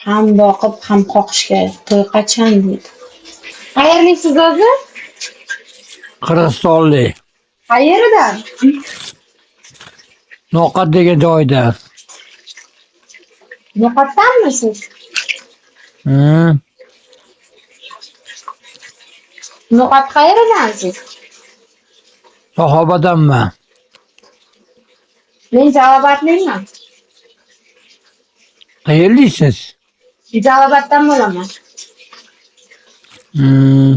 Ham boqib, ham qoqishga to'y qachon deydi. Qayerlisiz o'zi? Qirg'izistonlik. Qayeridan? Noqat degan joyda. No'xatdanmisiz? Hmm. No'xat qayeridansiz? Sahobadanman. Men Jalolobodlikman. Qayerlisiz? Jaloloboddan bo'laman. Hmm.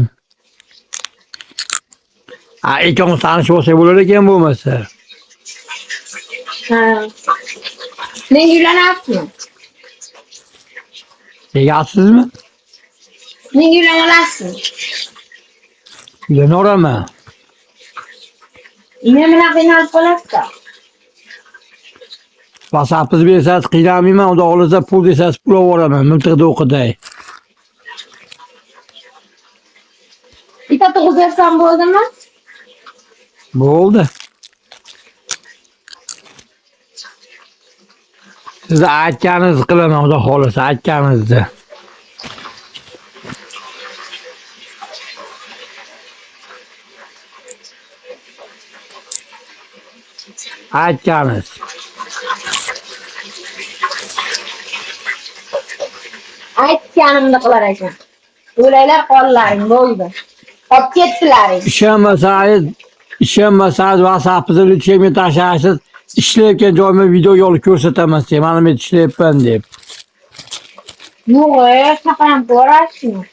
Ha, ikkovimiz tanishib olsak bo'lar ekan bo'lmasa. Ha. Menga uylanasizmi? Tegasizmi? Menga uylana olasizmi? Uylanaveraman. Men bilan qiynalib qolasizda. WhatsAppingizni bersangiz qiynalmayman, xudo xohlasa pul desangiz pul olib miltiqda o'qiday. Bitta tug'ib bersam bo'ldimi? Bo'ldi. Sizni aytganingizni qilaman, xudo xohlasa aytganingizni. Aytganingiz. Aytganimni qilar ekan. O'laylar qonlaring bo'ldi. Olib ketdilaring. Ishonmasangiz, ishonmasangiz WhatsAppingizni lichemga tashlaysiz, ishlayotgan joyimni videoga olib ko'rsataman sizga, mana men ishlayapman deb. Yo'q, shunaqa ham ko'rasizmi?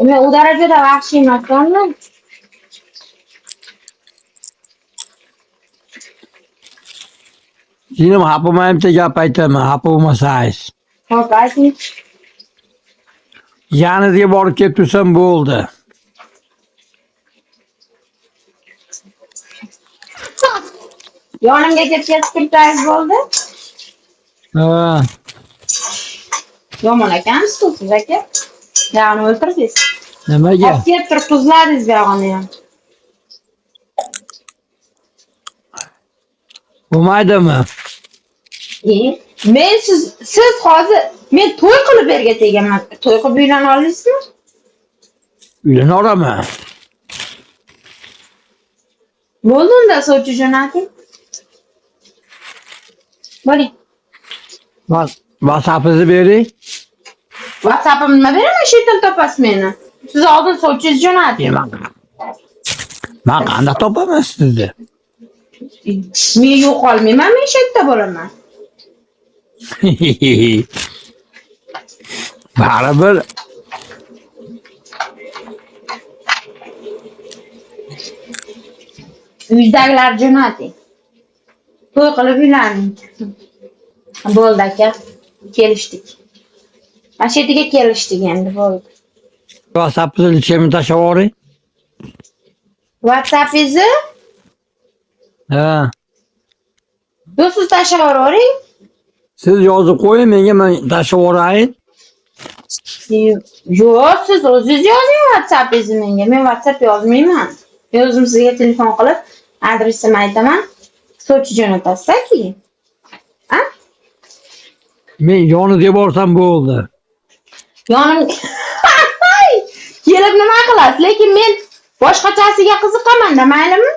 Men u darajada vahshiy emasmanmi? Singlim xafa bo'lmang, bitta gap aytaman, xafa bo'lmasangiz. Hop, ayting. Yaningizga borib kelib tursam bo'ldi. Yonimga kelib ketib tursangiz bo'ldi. Ha, Yomon ekansiz siz aka. Ya'ni o'ltirdingiz. nimaga? Olib kelib turib tuzladingiz buyog'ini ham. Bo'lmaydimi? Men siz hozir men to'y qilib erga tegaman. To'y qilib uylana olasizmi? Uylanaveraman. Bo'ldi unda sovchi jo'nating. Bo'ling. WhatsAppingizni bering. WhatsAppimni nima beraman? Shu yerdan topasiz meni. Siz oldin sovchingizni jo'nating. Man qanday topaman sizni? Men yo'qolmayman, men shu yerda bo'laman. Baribir Uydagilar jo'nating. To'y qilib uylaning. Bo'ldi aka. Kelishdik. Mana shu yerga kelishdik endi bo'ldi. WhatsAppingizni lichemga tashlab yuboring. WhatsAppingizni Ha. yo'q siz tashlab yuboring. Siz yozib qo'ying menga, men tashlab yuborayin. Yo'q, siz o'zingiz yozing WhatsAppingizni menga. Men WhatsApp yozmayman. Men o'zim sizga telefon qilib adresimni aytaman. Sovchi jo'natasizda keyin. A? Men yoningizga borsam bo'ldi. Yonim kelib nima qilasiz? Lekin men boshqachasiga qiziqaman-da, maylimi?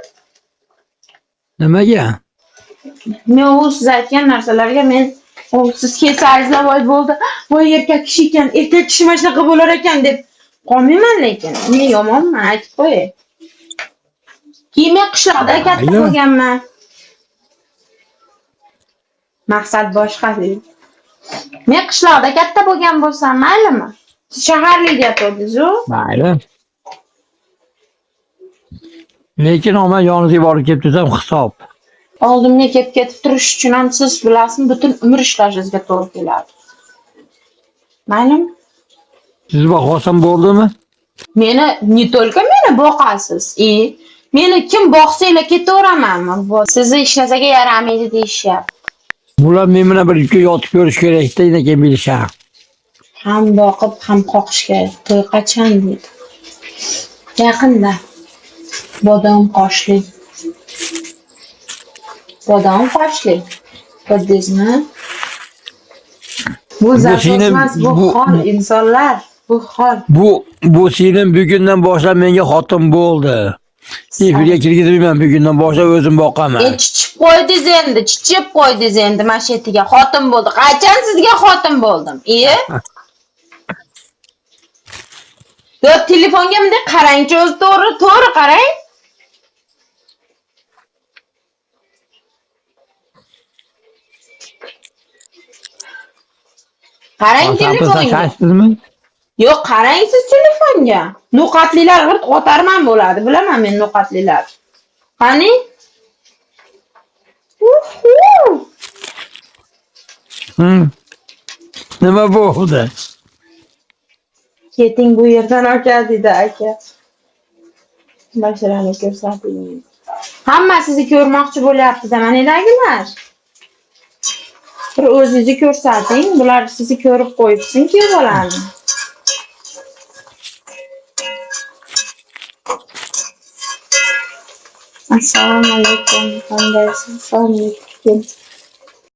Nimaga? Men u siz aytgan narsalarga men u siz kelsangizlar voy bo'ldi, voy erkak kishi ekan, erkak kishi mana shunaqa bo'lar ekan deb qolmayman lekin. Men yomonman, aytib qo'yay. Keyin men qishloqda katta bo'lganman. Maqsad boshqa deydi. Men qishloqda katta bo'lgan bo'lsam, maylimi? Siz shaharlik deyapsiz-u. Mayli. Lekin omad yoningizga borib kelib tursam hisob. Oldimga kelib ketib turish uchun ham siz bilasizmi, butun umr ishlashingizga to'g'ri keladi. Maylimi? Sizni boqsam bo'ldimi? Meni не только meni boqasiz, и meni kim boqsanglar ketaveramanmi? Sizni hech narsaga yaramaydi deyishyapti. Bular men bilan bir kun yotib ko'rish kerakda, keyin bilishadi. Ham boqib, ham qoqishga to'y qachon deydi. Yaqinda. Bodom qoshli. Bodom qoshli. Bildingizmi? Bu Bu zardoz seni- emas, bu xol insonlar. Bu xol. Bu seni bugundan boshlab menga xotin bo'ldi. Efirga kirgizmayman bugundan boshlab o'zim boqaman. Chichib qo'ydingiz endi, chichib qo'ydingiz endi mana shu yerga xotin bo'ldi. Qachon sizga xotin bo'ldim? Yo, telefonga bunday qarangchi o'zi to'g'ri, to'g'ri qarang. Qarang WhatsAppni telefonga. tashlasizmi? Yo'q, qarang siz telefonga. No'qatlilar g'irt otarman bo'ladi, bilaman men no'qatlilar. Qani? Uhu! Hı. Nima bo'ldi? Keting bu yerdan aka dedi aka. Basharani ko'rsating. Hamma sizni ko'rmoqchi bo'lyapti zamonadagilar. Bir o'zingizni ko'rsating, bular sizni ko'rib qo'yibsin ki bolani. Assalomu alaykum, qandaysiz? Sog'lik.